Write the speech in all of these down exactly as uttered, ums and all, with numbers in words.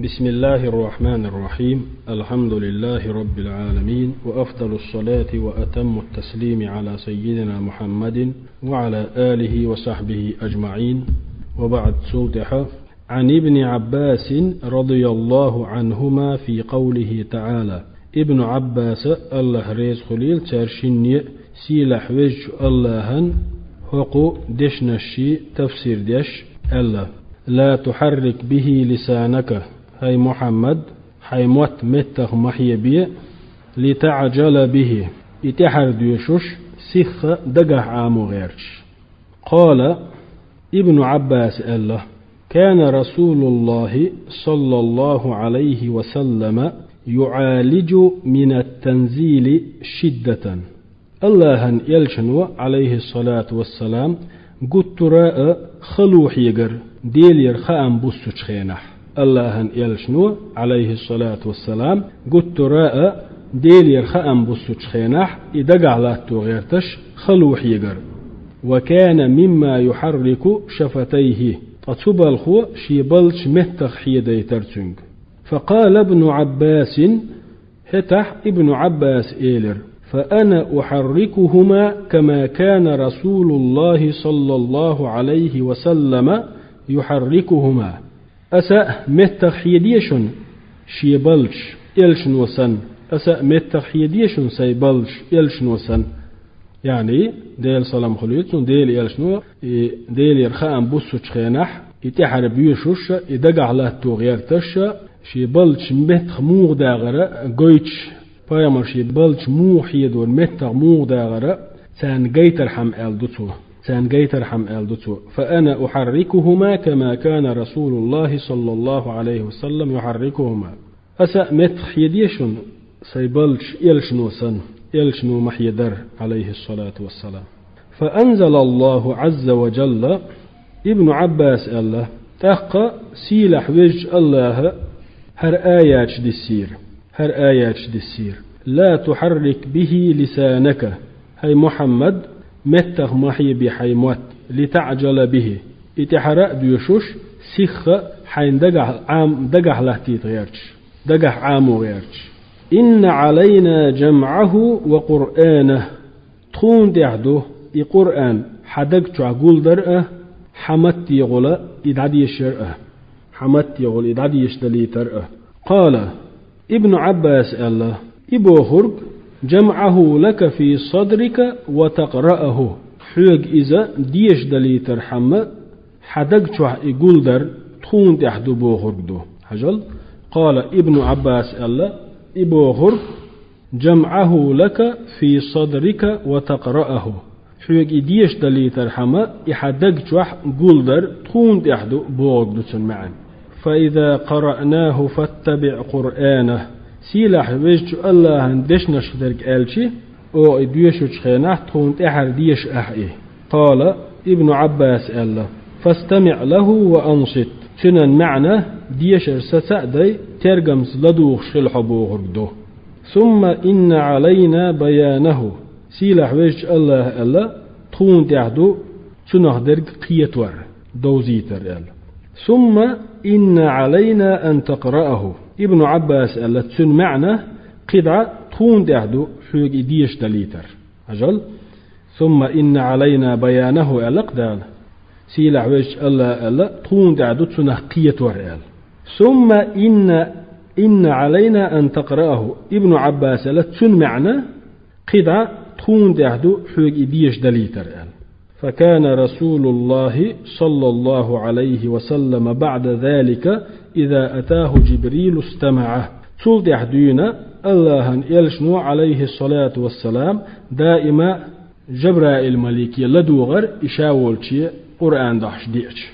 بسم الله الرحمن الرحيم. الحمد لله رب العالمين، وأفضل الصلاة وأتم التسليم على سيدنا محمد وعلى آله وصحبه أجمعين. وبعد، цул тӀехьа عن ابن عباس رضي الله عنهما في قوله تعالى. Ибн Ӏаббаса, АллахӀ реза хуьлийла цаьрга шинна а, сийлахь везачу АллахӀан хӀокху дешнашший тафсир деш, аьлла: «لا تحرك به لسانك», хӀай Мухьаммад, хьайн мотт меттах ма хьебе, «لتعجل به», и тӀаьхьара доьшуш, сихха дагахь Ӏамо гӀерташ. قال، Ибн Ӏаббаса аьлла: «كان رسول الله صلى الله عليه وسلم يعالج من التنزيل شدة». АллахӀан элчано, Ӏалайхиссалату вассалам, гуттара а хало хьегара, Делера хаам буссучу хенахь. АллахӀан элчано, Ӏалайхиссалату вассалам, гуттара а Делера хаам буссучу хенахь, и дагахь латто гӀерташ, хало хьегара. «وكان مما يحرك شفتيه», ткъа цу балхо шен балдаш меттах хьедайтара цуьнга. «فقال ابن عباس», хӀетахь Ибн Ӏаббаса элира: «فأنا أحركهما كما كان رسول الله صلى الله عليه وسلم يحركهما». Аса а меттах хьедеш шуна шен балдаш, элчано санна, аса а меттах хьедеш шуна сайн балдаш, элчано санна. Яъни, Делан салам хуьлийла цунна, Делан элчано, и Делера хаам буссучу хенахь, и тӀаьхьара боьшуш а, и дагахь латто гӀерташ а, шен балдаш меттах муха дагӀара гойтуш, пайхамар шен балдаш муха хьедора, меттах муха дагӀара, царна гайтархьама аьлла ду цо. Царна гайтархьама аьлла ду цо: «فأنا أحركهما كما كان رسول الله صلى الله عليه وسلم يحركهما». Аса а меттах хьедеш шуна сайн балдаш, элчано санна, элчано ма хьедара, Ӏалайхиссалату вассалам. فأنزل الله عز وجل, Ибн Ӏаббаса аьлла, тӀаккха сийлахь везачу АллахӀа хӀара аяташ диссийра, хӀара аяташ диссийра: «لا تحرك به لسانك», хӀай Мухьаммад, меттах ма хьебе хьайн мотт, «لتعجل به», и тӀаьхьара а доьшуш, сихха хьайн дагахь, Ӏам-, дагахь латтийта гӀерташ, дагахь Ӏамо гӀерташ. «إن علينا جمعه وقرآنه». Тхуна тӀехь ду и Къуръан хьан даг чохь гулдар а, хьан маттехула и дӀадешар а. Хьан маттехула и дӀадешдалийтар а. قال, Ибн Ӏаббаса аьлла, и бохург: «جمعه لك في صدرك وتقرأه». Хьоьга иза дешдалийтархьама, хьан даг чохь и гулдар тхуна тӀехь ду бохург ду. Хьажал, قال, Ибн Ӏаббаса аьлла, и бохург: «جمعه لك في صدرك وتقرأه». Хьоьга и дешдалийтархьама, и хьан даг чохь гулдар тхуна тӀехь ду бохург ду цуьнан маьӀна. «فإذا قرأناه فاتبع قرآنه». Сийлахь везачу АллахӀан дешнашх дерг аьлчи, оха и доьшучу хенахь тхуна тӀаьхьара деша ахь и. قال, Ибн Ӏаббаса аьлла: «فاستمع له وأنصت». Цуьнан маьӀна дешар саца а дай, тергамца ладугӀуш хила хьо бохург ду. «ثم إن علينا بيانه». Сийлахь везачу АллахӀа аьлла: «Тхуна тӀехь ду цунах дерг кхетор, довзийтар», аьлла. «ثم إن علينا أن تقرأه». Ибн Ӏаббаса аьлла, цуьнан маьӀна: кхидӀа тхуна тӀехь ду хьоьга и дешдалийтар. Хьажал, «ثم إن علينا بيانه» аьлла-кх Дала. Сийлахь везачу АллахӀа аьлла, тхуна тӀехь ду цунах кхетор аьлла. «ثم إن، إن علينا أن تقرأه». Ибн Ӏаббаса аьлла, цуьнан маьӀна: кхидӀа тхуна тӀехь ду хьоьга и дешдалийтар аьлла. «فكان رسول الله صلى الله عليه وسلم بعد ذلك إذا أتاه جبريل استمع». Цул тӀаьхьа дуьйна АллахӀан элчано, Ӏалайхиссалату вассалам, даима Жабраил-малике ладугӀар и ша волче Къуръан дохьуш деача.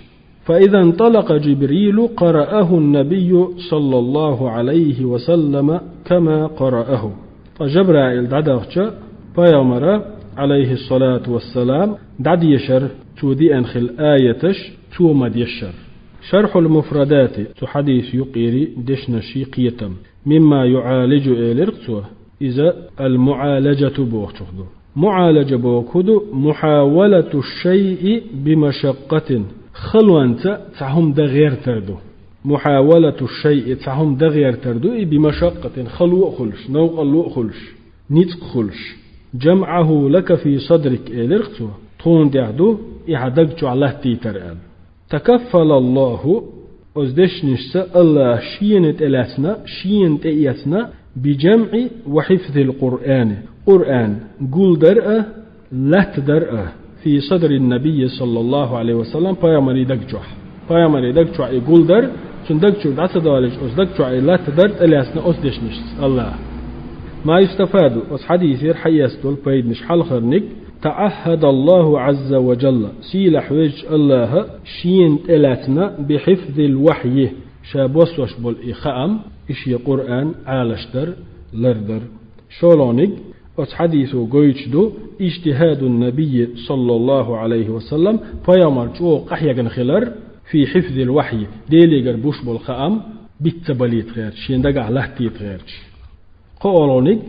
«فإذا انطلق جبريل قرأه النبي صلى الله عليه وسلم كما قرأه». Ткъа Жабраил дӀадахча, пайхамара, Ӏалайхиссалату вассалам, дӀадешар цо деана хилла аяташ, цо ма-дешшара. «شرح المفردات», цу хьадиса юккъера дешнашший кхетам. «مما يعالج», элира-кх цо, иза ал-муӀалажату бохучух ду. МуӀалажа бохург хӀун ду? «محاولة الشيء بمشقة». Халонца цхьа хӀума дан гӀертар ду. محاولة الشيء, цхьа хӀума дан гӀертар ду и, بمشقة, хало а хуьлуш, новкъарло а хуьлуш, ницкъ хуьлуш. جمعه لك في صدرك, элира цо, тхуна тӀехь ду и хьан даг чохь латтийтар аьлла. تكفل الله, оцу дешнашца АллахӀа шена тӀелаьцна, шена тӀеэцна, بجمع وحفظ القرآن, Къуръан гулдар а, латтадар а, في صدر النبي صلى الله عليه وسلم, пайхамаран даг чохь. Пайхамаран даг чохь и гулдар, цуьнан даг чуьра дӀа ца доаллича, оцу даг чохь и латтадар тӀелаьцна оцу дешнашца АллахӀа. ما يستفاد, оцу хьадисера хьаэцна долу пайданаш хьалхарниг, تعهد الله عز وجل, сийлахь везачу АллахӀа шена тӀелаьцна, بحفظ الوحي, ша боссош болу и хаам, и шен Къуръан Ӏалашдар, лардар. ШолгӀаниг, оцу хьадисо гойтуш ду, اجتهاد النبي صلى الله عليه وسلم, пайхамар чӀогӀа къахьегна хилар, في حفظ الوحي, Делегара буьсуш болу хаам биц ца балийта гӀерташ, шен дагахь латтийта гӀерташ. КхоалгӀаниг,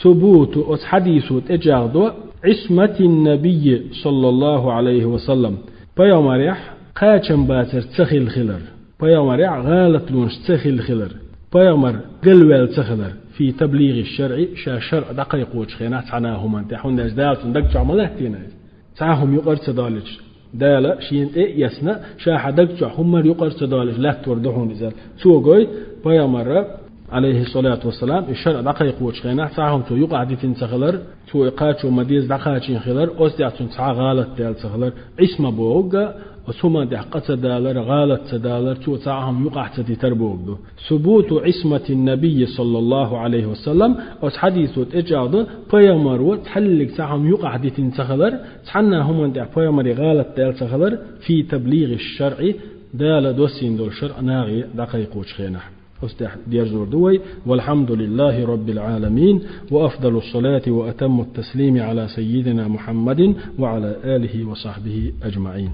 ثبوت, оцу хьадисо тӀечӀагӀдо, عصمة النبي صلى الله عليه وسلم, пайхамарехь кхачам бацар ца хилла хилар, пайхамарехь гӀалатлонаш ца хилла хилар, пайхамар галваьлла ца хилар, في تبليغ الشرع, ша шарӀ дӀакхайкхочу хенахь цхьана а хӀуманна тӀехь, хӀунда аьлча Дала цуьнан даг чохь ма латтийна иза. Цхьа а хӀума юкъара ца доаллича, Дала шена тӀеэцна, ша хьан даг чохь хӀумма юкъара ца доаллича латтор ду хьуна иза. Цо гойту пайхамара, Ӏалайхиссалату вассалам, и шарӀ дӀакхайкхочу хенахь цхьа а хӀума цо юкъахь дитина ца хилар, цо и кхачо ма-деззара дӀакхачийна хилар, оцу тӀехь цуьнан цхьа а гӀалат даьлла ца хилар, Ӏисма бохург а, оцу хӀуманна тӀехь къа ца далар, гӀалат ца далар, цо цхьа а хӀума юкъахь ца дитар бохург ду. ثبوت عصمة النبي صلى الله عليه وسلم, оцу хьадисо тӀечӀагӀдо, пайхамаро цхьаллиг цхьа хӀума юкъахь дитина ца хилар, цхьанна а хӀуманна тӀехь пайхамаран гӀалат даьлла ца хилар, في تبليغ الشرع, Дала доссийна долу шарӀ нахе дӀакхайкхочу хенахь. Оцу тӀехь дерзор ду вай. والحمد لله رب العالمين، وأفضل الصلاة وأتم التسليم على سيدنا محمد وعلى آله وصحبه أجمعين.